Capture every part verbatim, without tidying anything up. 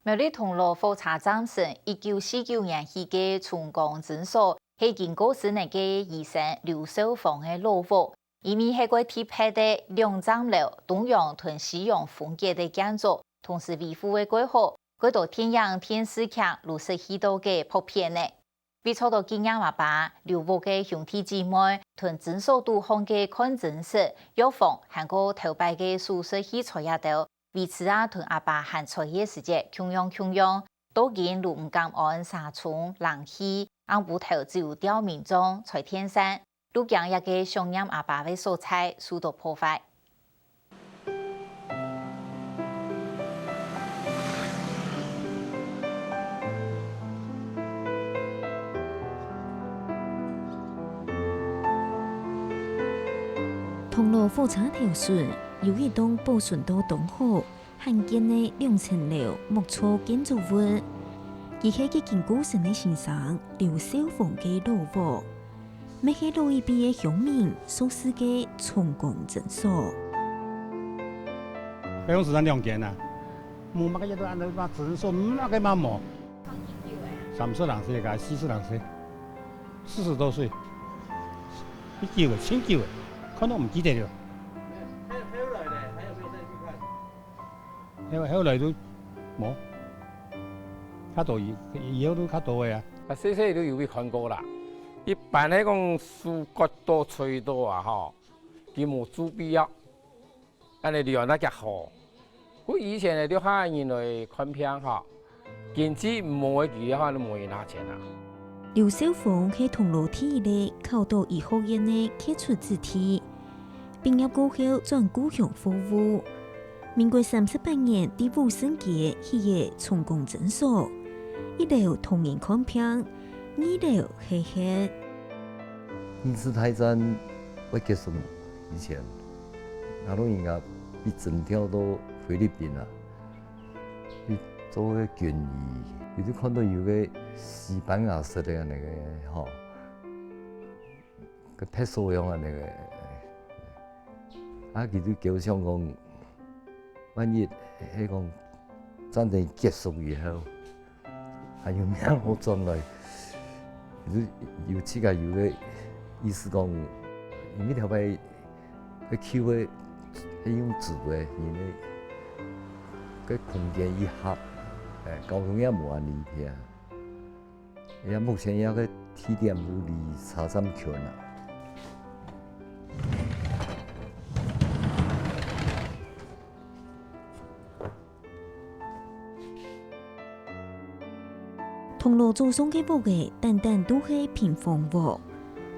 苗栗銅鑼火車站脣，一九四九年起个重光診所，係經過十年个醫生劉少峰个老屋，因為係該特別个兩層樓，東洋同西洋風格个建築，同時維護个蓋好，蓋多電影、電視劇攏識去到該拍片呢。 為著到紀念阿爸，劉屋个兄弟姊妹同診所肚項个看診室、藥房，還過頭擺个手術器材這兜，維持啊同阿爸還在个時節共樣共樣，到今都毋敢安紗窗、冷氣，暗晡頭只有吊明窗、吹電扇，都驚這个想念阿爸个所在受到破壞。 銅鑼火車頭脣有一棟保存到當好、罕見个兩層樓木造建築物，佢係已經過身个先生劉少峰个老屋。 乜係老一輩个鄉民熟事个重光診所。該用時間兩間啊，無麼个也都安到麼診所，麼个嘛無。三十零歲个，四十零歲，四十多歲，已久个，盡久个，看都毋記得了。還有，還有來呢，還有沒有再去看？ 後，後來都無，較多以，以後都較多个啊。啊，細細都有去看過啦。一般來講，手割到、吹到啊，吼，佢無注必要，恁呢量那較好。故以前个，留下人來看病吼，經濟無个，佢留下都無人拿錢啊。劉少峰係銅鑼第一个考到醫學院个傑出子弟。 畢業過後轉故鄉服務。民國三十八年，在武聖街起个重光診所，一樓同人看病，二樓歇歇。二次大戰會結束以前，𠊎老人家被徵調到菲律賓啊，去做个軍醫，佢就看到有个西班牙式个恁呢个吼， 个白手樣恁呢个。啊，佢就叫想講，萬一係講戰爭結束以後，還有命好轉來，佢就有自家有个意思講，因為頭擺个舊个係用紙个，因為个空間一狹，欸，交通也無恁利便。 也目前這个地點就離車站近啊。銅鑼早上个屋仔，單單都係平房屋。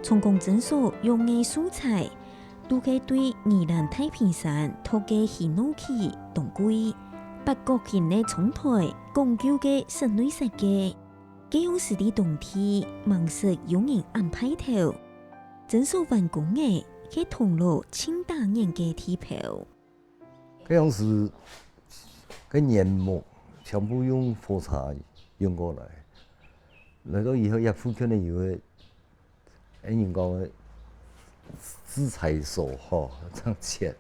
重光診所用个素材，都係對宜蘭太平山擇个hinoki當貴，八角形个窗台，講究个室內設計。 該央時在當地，吂識有人恁派頭。診所完工仔，係銅鑼盡打眼个地標。該央時，該原木全部用火車運過來，來到以後，這附近个有个，恁人講个製材所吼，正切，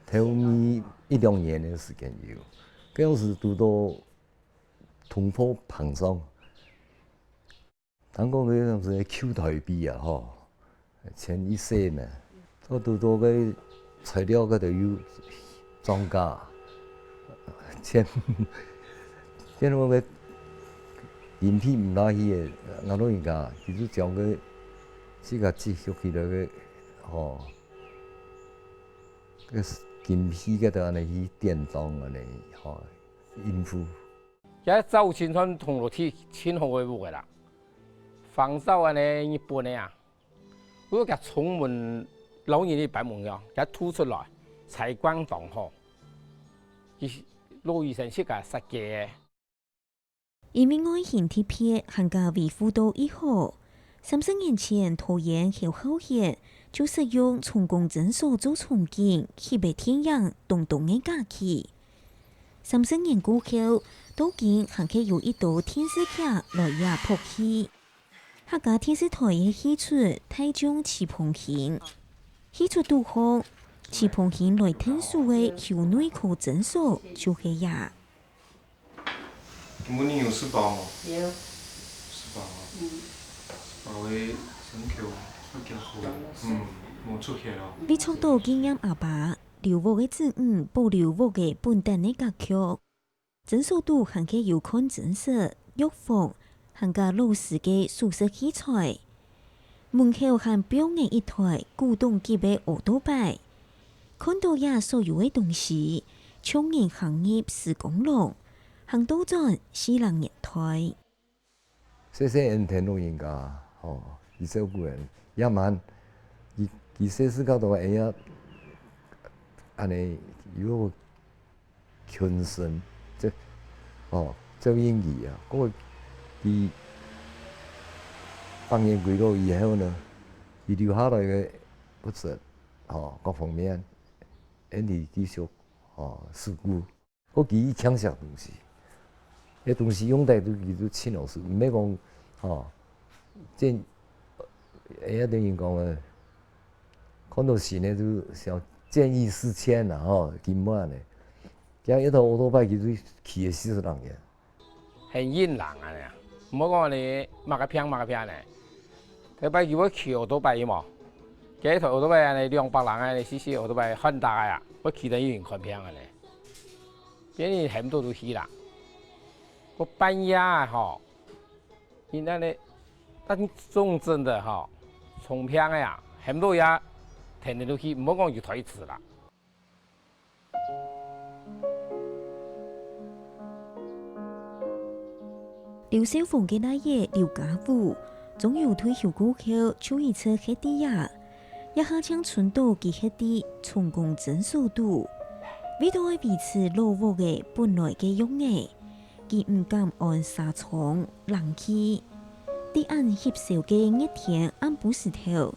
頭尾一兩年个時間有。該央時堵到 通貨膨脹。聽講該陣時舊台幣啊，吼，錢一細嘛，到堵到該材料該度又漲價，錢，變到該銀票毋拿去个，𠊎老人家，佢就將該自家積蓄起來个，吼，該銀票該度恁呢去典當恁呢，吼，應付。 這早前算銅鑼地盡好个屋仔啦，仿照恁呢日本个啊，毋過佢窗門摎人个版本樣，佢凸出來，採光當好，佢老醫生自家設計个。因為外形特別，還加維護到已好，三十年前桃園侯孝賢就識用重光診所做場景，翕个電影《東東个假期》。 三十年過後，到今還係有一兜電視劇來這拍戲。客家電視台个戲齣《大將徐蓬興》，戲齣肚項，徐蓬興來𢯭手个胸內科診所就係這。今晡日有食飽無？有。食飽哦。嗯。食飽个身口比較好。嗯，無出血哦。為著到紀念阿爸，留屋个子女保留屋个本等个格局。診所肚還係有看診室、藥房，還加老式个手術器材。門口還放了一台古董級个奧多拜。看到這所有个東西，像人行入時光廊，行倒轉四零年代。 細細人跈老人家，吼，佢照顧人，也蠻，佢，佢細時節都會恁樣，恁樣有勤心，這，吼，照應佢啊。過佢百年歸老以後呢，佢留下來个物質，吼，各方面，恁樣繼續，吼，事故。 過佢淨惜東西，該東西用得都佢都盡老實，毋係講，吼，見，哎呀，等於講啊，看到新个就想見異思遷啦，吼，根本呢，像一台奧多拜佢都騎了四十零年。很硬朗啊，毋好講你麼个平麼个平呢。頭擺佢會騎奧多拜有無？這一台奧多拜恁樣兩百零个，四四奧多拜很大个啊，會騎得有人看平个呢。 別人喊到都去啦。過半夜啊吼，佢恁樣，但中正个吼，重病个啊，喊到也跈等都去，毋好講有台詞啦。 劉少鳳个倈仔劉家武，終有退休過後就一直歇在這，這下正伸到佢歇在重光診所肚。為到愛維持老屋个本來个樣仔，佢毋敢安紗窗、冷氣。在恁翕燒个熱天暗晡時頭，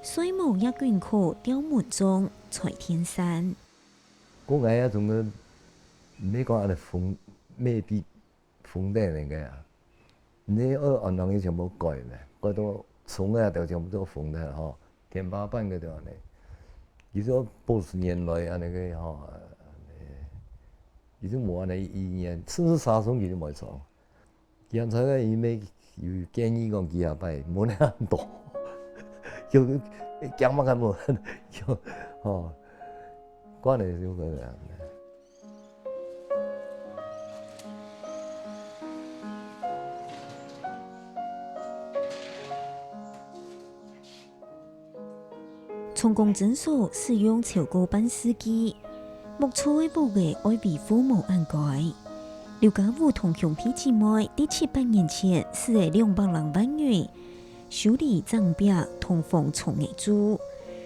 睡目也緊靠吊蚊帳、吹電扇。 過𠊎也總个，毋係講恁樣封，密閉封等个啊。你愛安裝个全部改咩，改到窗个都全部都封等吼，天花板个都恁樣。佢說八十年代恁樣个吼，佢就無恁樣意願，甚至紗窗佢都無裝。 檢查个醫生有建議講幾下擺，無恁多，就驚麼个無，就，吼，慣了就這樣。 重光診所使用超過半世紀，木造个屋仔愛維護無恁該。劉家武同兄弟姊妹在七八年前使了兩百零萬銀，修理正壁同防蟲个柱，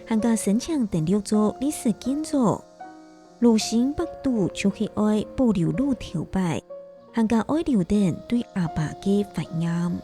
還加申請登錄做歷史建築。羅生百度就係愛保留老頭擺，還加愛留等對阿爸个懷念。